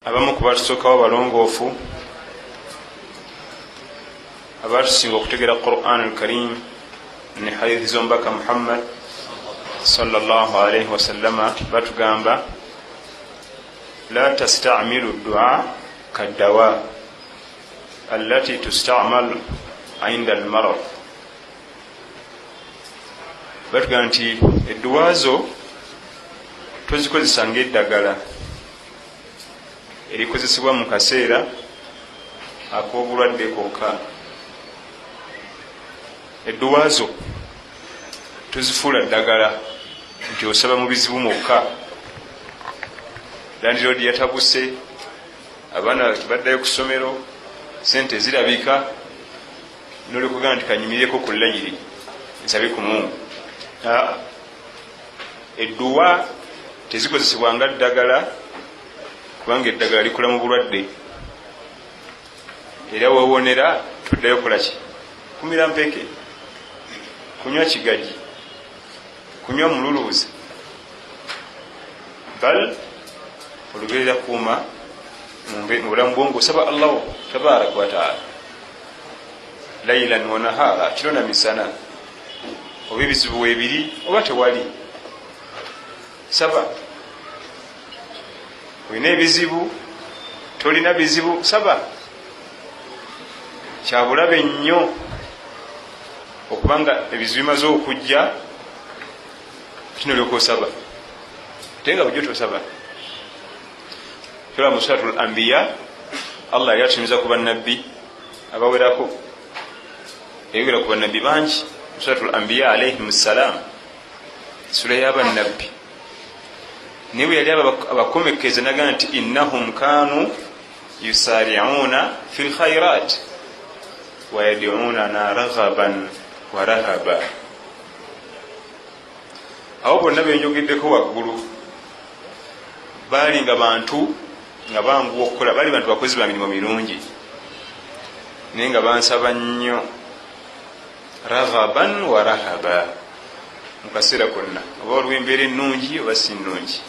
Abamu ku batusookawo abalongoofu abatusinga okutegera Quran Alkarim ne hadithi z'omubaka Muhammad salllah alaihi wasallama batugamba, la tastamilu dua kaddawa allati tustamal inda almarad. Batugamba nti edduwa zo tozikozesa ngaeddagala erikozesebwa mu kaseera ak'obulwadde kokka. Edduwa zo tozifuula ddagala nti osaba mu bizibu mwokka. Landiroodi yatabuse, abaana baddayo ku ssomero, sente zirabika, nolekugamba nti kanyumireko ku layiri nsabe ku Mungu. Edduwa tezikozesebwa nga ddagala, kubanga eddagala likola mu bulwadde, era wewonera tuddayo kolaki? Kumira mpeke, kunywa kigaji, kunywa mululuuzi. Bal olubeerera kuuma mu bulamu bwo ngaosaba Allahu tabaraka wataala lailan wanahara, kiro na misana. Oba ebizibu webiri oba tewali, saba. Olina ebizibu, tolina bizibu, saba. Kyabulabe nnyo okubanga ebizibu bimaze okujja kinolyoka osaba, ate nga bujjo tosaba. Tola mu Suratu L Ambiya, Allah yali atunyumiza ku bannabbi abawerako, yayogera ku bannabbi bangi mu Suratu L Ambiya alaihim ssalam, sula y'abannabbi. Naye bwe yali abakomekeza nagaa nti innahum kanu yusariuna fi lkhairat wayadunana raghaban wa rahaba. Abo bonna benjogeddeko waggulu baali nga bantu nga banguwa okukola, baali bantu bakozi ba mirimu mirungi, naye nga bansaba nnyo raghaban wa rahaba mu kaseera konna, oba waliwo embeera ennungi oba si nnungi,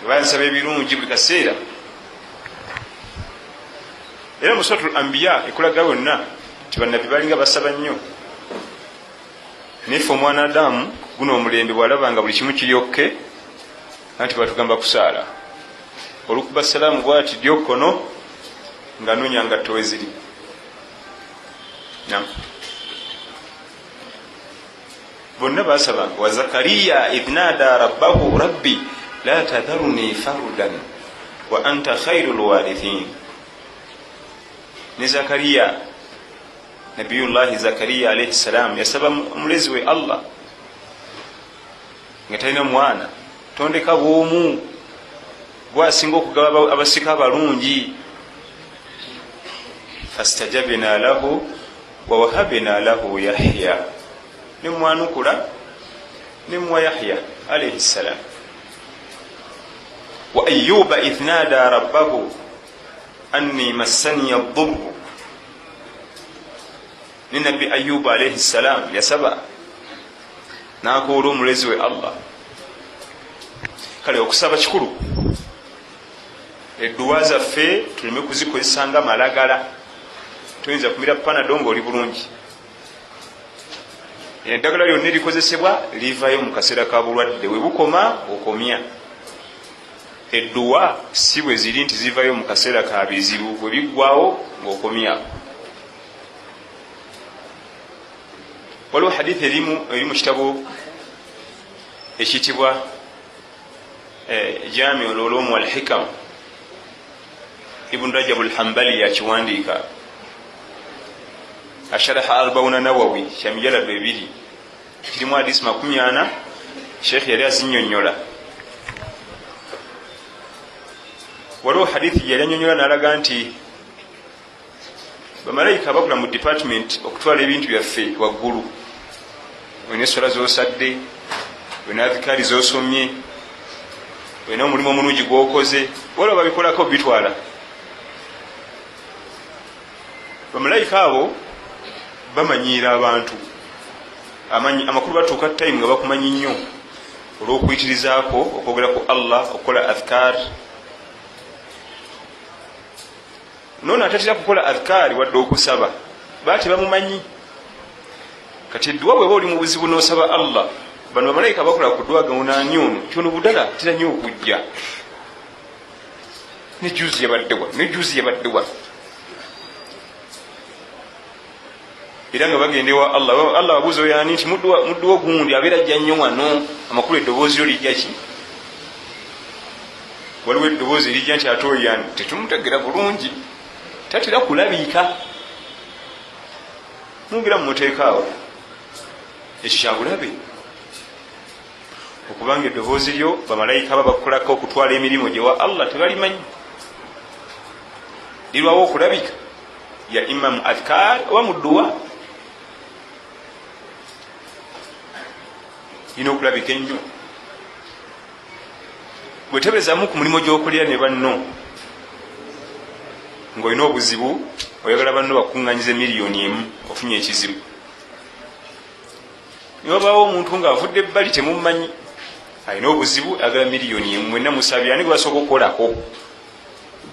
bansaba ebirungi buli kaseera. Era mu Suratul Ambiya ekulaga yonna nti bannabbi balinga basaba nnyo. Naye ffe omwana Adamu guno omulembe bwalaba nga buli kimu kiryokke, anti batugamba kusaala olukuba salaamu bwati dyokono nga nonya ngatto weziri. Bonna basabanga. Wa Zakariya idh nada rabbahu rabbi la tadharuni fardan wa anta khairu lwarithin. Ne Zakariya, Nabiyullahi Zakariya alaihi ssalam, yasaba omulezi we Allah nga talina mwana, tondeka bwomu, gwasinga okugaba abasika abalungi. Fastajabna lahu wawahabna lahu Yahya, nemwanukula nemuwa Yahya alaihi ssalam. Wa Ayuba idh nada rabbahu anni massaniya ddurru, ne Nabbi Ayubu alaihi ssalam yasaba nakoola omulezi we Allah. Kale okusaba kikulu. Edduwa zaffe tuleme kuzikozesa nga malagala. Toyinza kumira panado nga oli bulungi. Eddagala lyonna erikozesebwa livayo mu kaseera ka bulwadde, we bukoma okomya. Edduwa si bwe ziri nti zivayo mu kaseera ka bizibu, bwe biggwawo ng'okomya. Waliwo hadithi erimu eri mu kitabo ekiyitibwa Jami Ululumu Walhikam, Ibunu Rajabu Lhambali yakiwandiika, asharaha Arbauna Nawawi, kyamijaladu ebiri, kirimu hadisi 40. Sheekh yali azinyonyola. Waliwo hadithi gyeyali anyonyola nalaga nti bamalayika bakola mu department okutwala ebintu byaffe waggulu. Olina eswala zosadde, olina adhikaari zosomye, olina omulimu omulungi gwokoze, waliwo babikolako bitwala. Bamalayika abo bamanyiira abantu, amakulu batuuka time nga bakumanyi nnyo. Olw'okuyitirizaako okwogera ku Allah, okukola adhkar. Noono atatera kukola adhkari wadde okusaba, baa tebamumanyi. Kati edduwa, bweba oli mu buzibu n'osaba Allah, bano bamalayika bakola ku dduwa gaunani ono kyono budala tera nnyo okujja ne juzi yabaddewa, ne juzi yabaddewa, era nga bagenda ewa Allah. Allah babuuza oyani nti mudduwa gundi abeera ajja nnyo wano. Amakulu, eddoboozi lyo lijja ki? Waliwo eddoboozi erijja nti ate oyani tetumutegera bulungi, tatera kulabika, mungira mumuteekaawo. Ekyo kyabulabe, okubanga eddoboozi lyo bamalayika ba bakukolako okutwala emirimu gyewa Allah tebalimanyi, lirwawo okulabika, ya imma mu adhkar oba mu dduwa. Lina okulabika ennyo. Bwetebezamu ku mulimu gyokolera ne banno, ngaolina obuzibu, oyagala banno bakuŋŋanyiza 1 million, ofunye ekizibu, niwabaawo omuntu ng'avudde ebbali, temumanyi, alina obuzibu, ayagala 1 million, mwenna musabye, ani gwe basooka okukolako?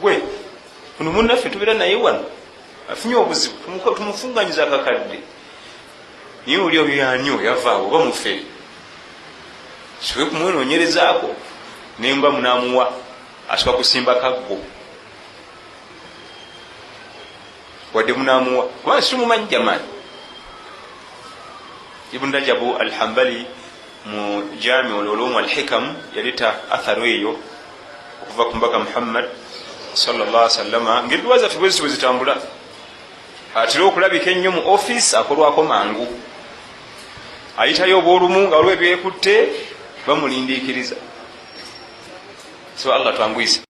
Gwe ono munnaffe tubeera naye wano, afunye obuzibu, tumufuŋŋanyiza akakadde. Naye oli oyo yani oyo avaawo oba mufere, sobe kumwenoonyerezaako, nemba munamuwa asobola kusimba kaggo wadde munamuwa, kubanga situmumanyi. Jamani, Ibuni Rajabu Alhambali mu Jamiu Lulum Alhikam yaleeta atharu eyo okuva ku mbaka Muhammad sallallahu sallama, ngaedduwa zaffe bweziti bwe zitambula. Atera okulabika ennyo mu offisi, akolwako mangu, ayitayo obwolumu nga waliwo ebyekutte, bamulindiikiriza. So Allah twanguyise.